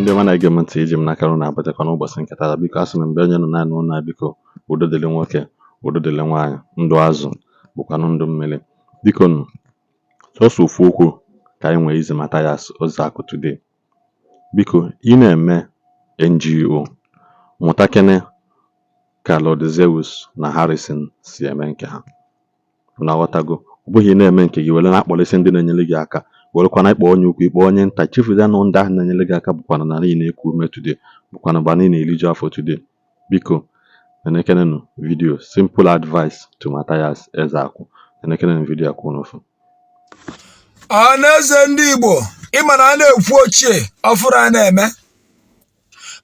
Ndị ọma na-ege m ntị, iji m n'aka unu na-abatakwa n'ụbọchị nke taa. Biko, asị m mgbe onye nọ naanị ụlọ, biko, udo dịrị nwoke, udo dịrị nwaanyị, ndụ azụ bụkwanụ ndụ mmiri. Biko nụ, sọsọ ofu okwu ka anyị nwee izi Mathias Ezeaku today. Biko, ị na-eme NGO, mụtakene ka Lord Zeus na Harrison si eme nke ha. Unu aghọtago? Ọ bụghị ị na-eme nke gị were na-akpọlịsị ndị na-enyere gị aka, werekwana ịkpọ onye ukwu, ịkpọ onye nta, chefuzie na ndị ahụ na-enyere gị aka bụkwanụ na ị na-eku ume today, bụkwanụ mgbe anyị na-eriju afọ today. Biko, nenekenenụ video, simple advice to Mathias Ezeaku. Nenekenenụ video a ka unu fụ. Ọhaneze ndị Igbo, ịma na a na-ekwu ochie ọfụrụ a na-eme.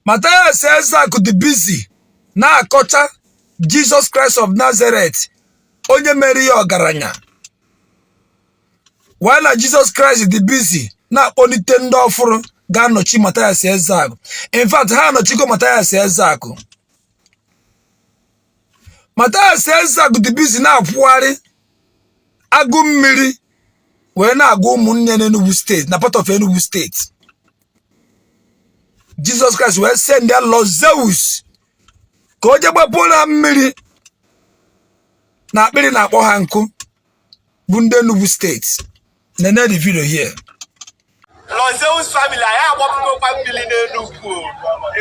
Mathias Ezeaku dị busy na-akọcha Jesus Christ of Nazareth, onye mere ya ọgaranya, while na Jesus Christ dị busy na-akpọlite ndị ọfụrụ ga-anọchi Mathias Ezeaku. In fact, ha anọchigo Mathias Ezeaku. Mathias Ezeaku dị busy na-akwụgharị agụ mmiri wee na-agwa ụmụnne n'Enugu Steeti, na part of Enugu Steeti. Jesus Christ wee send ya Lord Zeus ka o jee gbapụrụ ha mmiri na akpịrị na-akpọ ha nkụ, bụ ndị Enugu Steeti. Nene the video here. Lord Zeus family, anyị agbapụgokwa mmiri n'Enugwu o.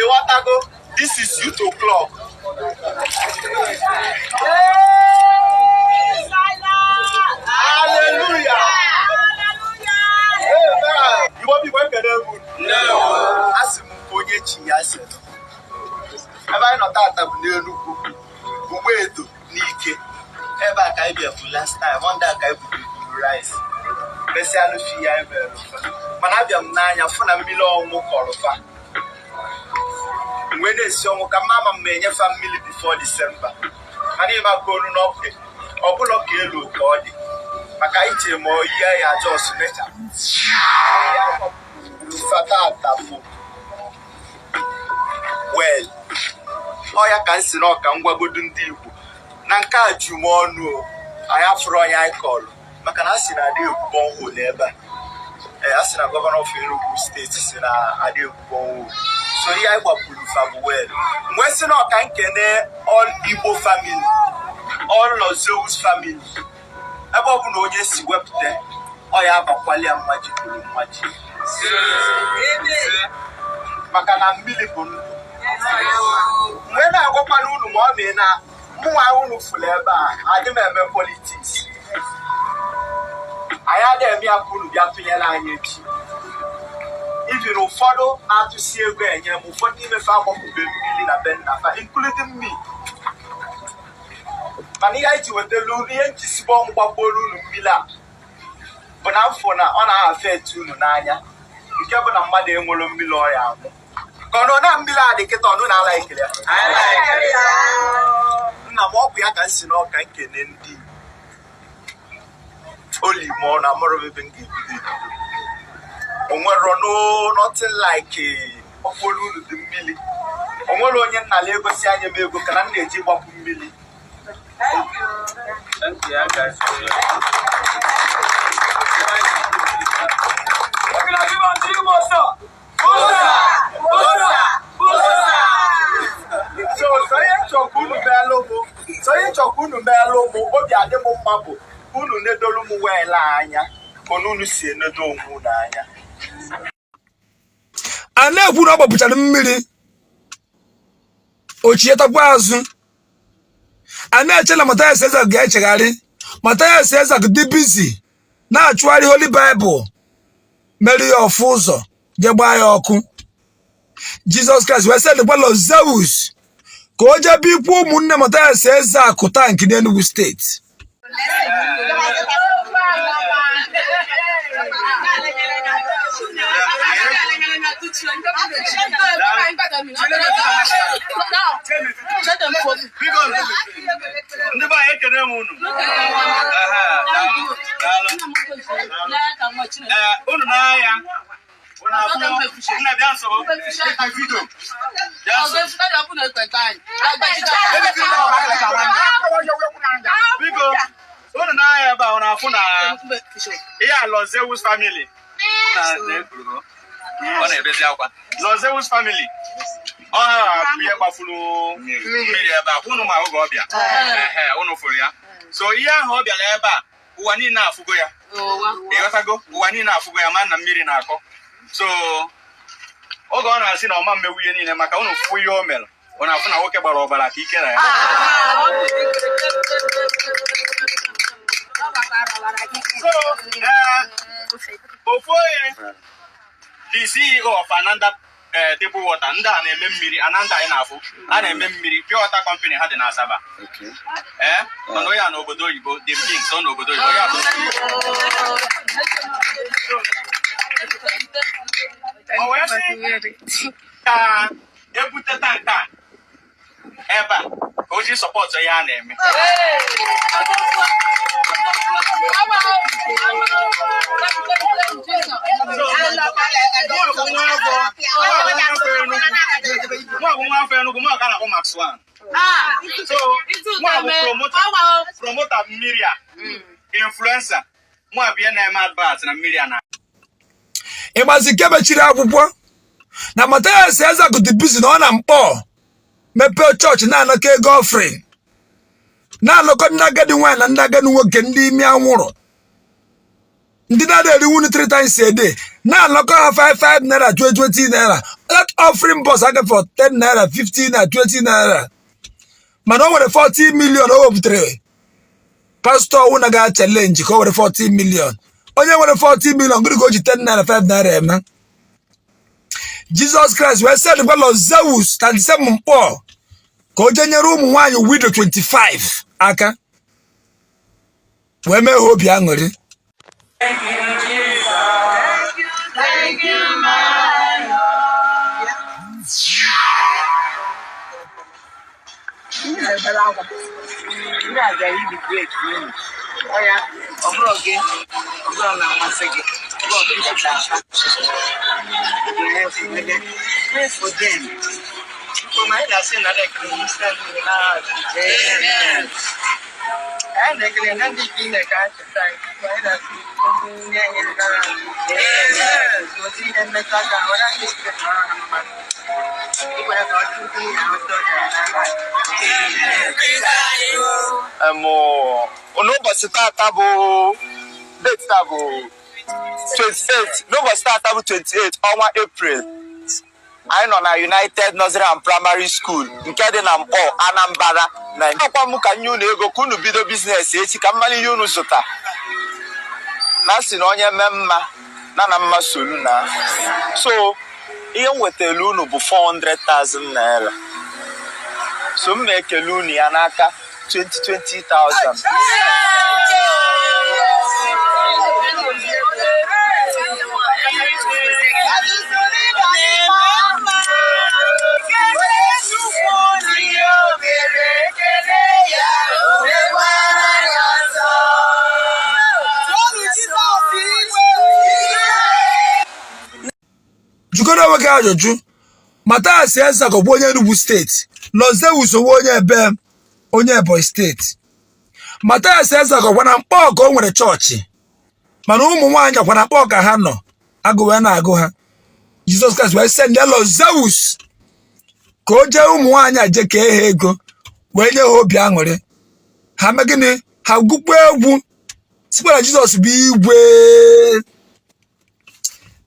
Ịghọtago? This is youth o'clock. Hallelujah. Amen. Igbo bụ Igbo, ekele m unu. Asị m nke onye chi ya sị. Ebe anyị nọ tata bụ n'Enugwu, Ugbo Edo n'Ike. Ebe a ka anyị bịa bụ last time, ndị a ka anyị buru rice. Mesịalụ fi ya anyị mere mana abịa m n'anya fụ na mmiri ọnwụ kọrọ fa. Mgbe na-esi ọnwụ ka mma ama m enyefa mmiri before December, mana ịmaka olu n'ọkụ ọbụla ka elu ka ọ dị maka iche ma ihe ya jos mecha fatata bụ well ọ ya ka m si na ọka ngwagodu ndị Igbo na nke a ju m ọnụ o. Anyị afụrụ onye anyị kọlụ maka na a sị na adị egwu borehole ebe a. Ee, a sị na governor of Enugu Steeti si na adị egwu borehole, so ihe anyị gbapụrụ fa bụ well. Mgbe si na ọka nkene all Igbo family, all Lord Zeus family, ebe ọ bụla onye si wepụta ọ ya abakwali ya mmaji kwuru mmaji, maka na mmiri bụ ndụ. Mgbe na-agwakwana unu ma ọ mee na mụnwa unu fụrụ ebe a, adị m eme politics. Anyị adịghị eme ya ka unu bịa tụnyere anyị echi. Even ụfọdụ na-atụsi ego enye m, ụfọdụ n'imefe agbapụbe mmiri na be nna fa, including me. Mana ihe anyị ji wetara unu, ihe njisibe ọnwụ gbapụrụ unu mmiri a bụ na mfụ na ọ na-affect unu n'anya, nke bụ na mmadụ enwere mmiri ọya anwụ ka ọ nọ na mmiri a dị kịta ọnụ na-ala ekele ya. Nna m, ọkụ ya ka m si n'ọka nkene ndị Igbo oli ma ọ na-amụrụ ebe m ga-ebido ebido. O nwero no nothing like ọkpọrọ unu dị mmiri. O nwere onye nnala egosi anya m ego ka na m na-eji gbapụ mmiri. So ihe nchọkwa unu meelụ mụ, so ihe nchọkwa unu meelụ mụ, obi adị m mma bụ unu nedolu m well anya ka unu si enedo onwe unu anya. A na-ekwu na ọ gbapụchara mmiri, ochietakwa azụ. A na-eche na Mathias Ezeaku ga-echegharị. Mathias Ezeaku dị busy na-achụgharị Holy Bible, mere ya ọfụ ụzọ jee gbaa ya ọkụ. Jesus Christ wee sendịkwa Lord Zeus ka o jee bikwa ụmụnne Mathias Ezeaku tank n'Enugu Steeti. Ndị be anyị, ekene m unu. Unu n'ahịa biko, unu n'anya ebe a, unu afụ na ihe a Lord Zeus family Ọ na-ebezi akwa. Lord Zeus family, ọ ha ihe gbafuru mmiri ebe a, unu ma oge ọ bịa. Ehe, unu fụrụ ya. So ihe ahụ ọ bịara ebe a, ụwa niile afụgo ya. Ịghọtago? Ụwa niile afụgo ya, ma na mmiri na-akọ. So oge ọ na-asị na ọma mmewu ihe niile, maka unu fụ ihe o mere, ọ na-afụ na nwoke gbara ọbara ka ike na ya. So ofu onye, the CEO of Ananda Table Water, ndị a na-eme mmiri Ananda anyị na-afụ, a na-eme mmiri pure water company ha dị na Asaba, ee, mana onye a n'obodo oyibo, the king so n'obodo oyibo ya bụ o wee sị ka ebute tank a ebe a ka o ji support ihe a na-eme. Nwa bụ nwa afọ Enugu, nwa ka a na-akpọ Max One. So nwa bụ promoter mmiri a, influencer, nwa bụ ihe na-eme advert na mmiri a na Ịgbazi nke mechiri akwụkwọ na Mathias Ezeaku dị busy na ọ na Mkpọ mepee chọọchị, na-anakọ ego offering, na-anọkọ ndị agadi nwaanyị na ndị agadi nwoke, ndị imi anwụrụ, ndị na-ada eri nwunye three times a day, na-anọkọ ha 5 5 naira, 20 20 naira. That offering box aga for 10 naira, 15 naira, 20 naira, mana o nwere 40 million o wepụtara. Pastọ ọwụna ga challenge ka o were 40 million. Onye nwere 40 million, gịnị ka o ji 10 naira, 5 naira eme? Jizọs Kraịst wee sendịkwa Lord Zeus na the same Mkpọ ka o jee nyere ụmụ nwaanyị widow 25 aka wee mee ha obi aṅụrị. Thank you, my Lord. Na-ebere akwa ndị a bịara ibi break unu. Ọ ya ọ bụrụ gị, ọ bụrụ na mmasị gị, ọ bụrụ gị cheta aka. Pray for them. Anyị na-asị na ekele n'isi anyị n'aha. Amen. Anyị na-ekele na ndị Chineke a cheta anyị. Anyị na-asị ndị anyị nara. Amen. Otu ihe mmetụ aka were aka ike na ọrụ ha mma. Ikwere ka ọtụtụ ndị na ọtọ ọjọọ n'aha. N'ụbọchị tata bụ date taa bụ 28, n'ụbọchị tata bụ 28 ọnwa April, anyị nọ na United Nursery and Primary School nke dị na Mkpọ, Anambra. Na akwa m ka nye unu ego ka unu bido business echi, ka mmalụ ihe unu zụta na si na onye mee mma na mma solu na. So ihe m wetara unu bụ 400,000 naira. So m na-ekele unu ya n'aka 20 20,000. Jụkọrọ onwe gị ajụjụ. Mathias Ezeaku bụ onye Enugu Steeti, Lord Zeus onwe onye ebe, onye Ebonyi Steeti. Mathias Ezeaku gwa na Mkpọ ka o nwere chọọchị, mana ụmụ nwaanyị gakwa na Mkpọ ka ha nọ, agụ wee na-agụ ha. Jizọs Kraịst wee send Lord Zeus ka o jee ụmụ nwaanyị a jee kee ha ego wee nye ha obi aṅụrị. Ha mee gịnị? Ha gụkwa egwu sikwa na Jizọs bụ igwe.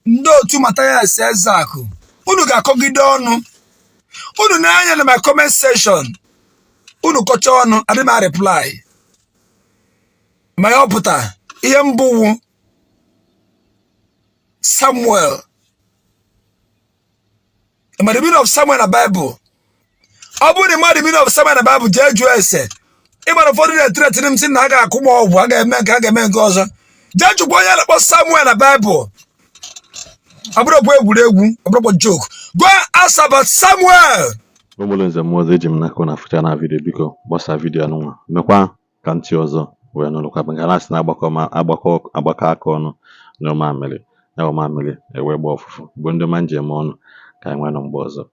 Ndị otu Mathias Ezeaku, unu ga-akọgide ọnụ unu na-anya na my comment section. Unu kọcha ọnụ, adị m reply. Ma ya ọ pụta ihe mbụ wụ Samuel. Ma the meaning of Samuel na Bible, ọ bụrụ na ịma the meaning of Samuel na Bible, jee jụọ ese. Ịmara ụfọdụ na-ethreaten m sị na a ga-akwụ m ọgwụ, a ga-eme nke a, ga-eme nke ọzọ. Jee jụkwa onye na-akpọ Samuel na Bible. Ọ bụrụkwa egwuregwu, ọ bụrụkwa joke. Go ask about Samuel. Ụmụlụ nze mmụọ ọzọ, eji m n'aka na afụcha na video. Biko gbasaa video anụnwa, mekwa ka ntị ọzọ wee nụrụkwa, maka na asị na agbakọ ma agbakọ agbakọ aka ọnụ nyụọ mamịrị, ya bụ mamịrị ewee gbaa ọfụfụ. Igbo ndị ọma njem ọnụ, ka anyị nwee nụ mgbe ọzọ.